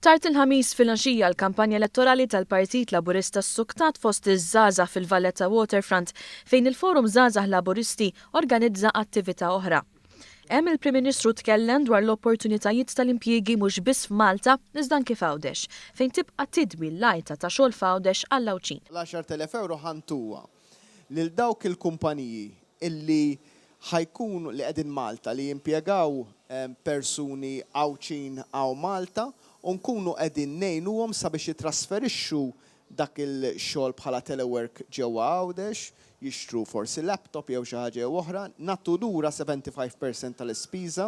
Tard il-Ħamis filgħaxija l-kampanja elettorali tal-Partit Laburista ssuktat fost iż-żgħażagħ fil-Valletta Waterfront fejn il-Forum Żgħażagħ Laburisti organizza attività oħra. Hemm il-Prim Ministru tkellem dwar l-opportunitajiet tal-impjiegi mhux biss f'Malta iżda anki f'Għawdex, fejn tibqa' tidwi l-għajta ta' xogħol f'Għawdex għall-Għawdxin. L-10,000 ewro ħa ntuha lil dawk il-kumpaniji illi ħa jkunu li qegħdin Malta li jimpjegaw persuni Għawdxin hawn Malta u nkunu qegħdin ngħinuhom sabiex jitrasferixxu dak il-xogħol bħala telework ġewwa Għawdex, jixtru forsi laptop jew xi ħaġa jew oħra, nagħtu lura 75% tal-ispiża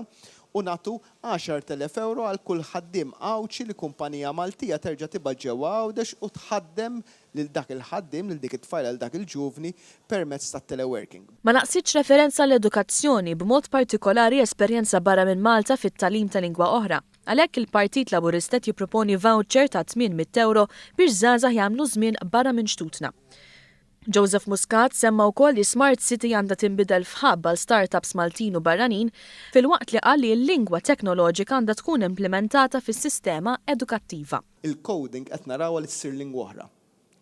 u nagħtu 10,000 ewro għal kull ħaddiem Għawdxi li kumpanija Maltija terġa' tibgħat ġewwa Għawdex u tħaddem lil dak il-ħaddiem, lil dik it-tfajla, lil dak il-ġuvni permezz tat-teleworking. Ma naqsitx referenza għall-edukazzjoni, b'mod partikolari esperjenza barra minn Malta fit-tagħlim ta' lingwa oħra. Għalhekk il-Partit Laburista qed jipproponi voucher ta' 800 ewro biex żgħażagħ jagħmlu żmien barra minn xtutna. Joseph Muscat semma wkoll li Smart City għandha tinbidel f'hub għal start-ups Maltin u barranin, filwaqt li qal li l-lingwa teknoloġika għandha tkun implimentata fis-sistema edukattiva. Il-coding qed narawha li ssir lingwa oħra.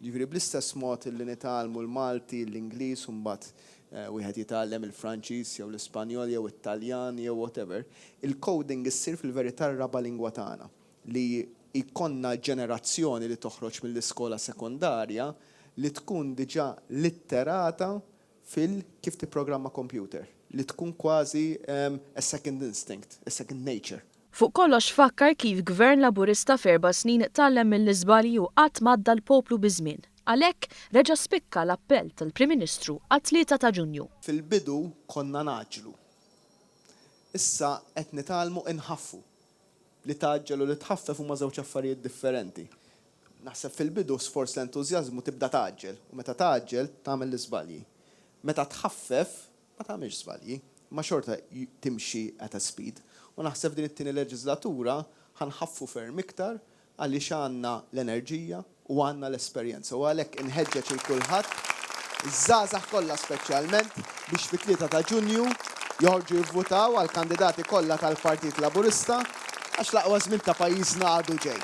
Jiġifieri bl-istess mod li nitgħallmu l-Malti, l-Ingliż u mbagħad wieħed jitgħallem il-Franċiż jew l-Ispanjol jew it-Taljan jew whatever, il-coding issir fil-verità r-raba' lingwa tagħna. Li jkollna ġenerazzjoni li toħroġ mill-iskola sekondarja li tkun diġà litterata fil kif tipprogramma computer, li tkun kważi a second instinct, a second nature. Fuq kollox fakkar kif Gvern Laburista f'erba' snin tgħallem mill-iżbalji u qatt m'għadda l-poplu biż-żmien. Għalhekk, reġa' spikka l-appell tal-Prim Ministru għat-tlieta ta' Ġunju. Fil-bidu konna ngħaġġlu. Issa qed nitgħallmu inħaffu. Li tgħaġġel u li tħaffef huma żewġ affarijiet differenti. Naħseb fil-bidu sforz l-entużjażmu tibda tgħaġġel u meta tgħaġġel tagħmel l-iżbalji. Meta tħaffef ma tagħmilx żbalji, imma xorta timxi at a speed. U naħseb f'din it-tieni leġiżlatura ħa nħaffu ferm iktar għaliex għandna l-enerġija u għandna l-esperjenza. U għalhekk inħeġġeġ 'il kulħadd, iż-żgħażagħ kollha speċjalment, biex fit-tlieta ta' Ġunju joħorġu jivvutaw għall-kandidati kollha tal-Partit Laburista għax l-aqwa żmien ta' pajjiżna għadu ġej.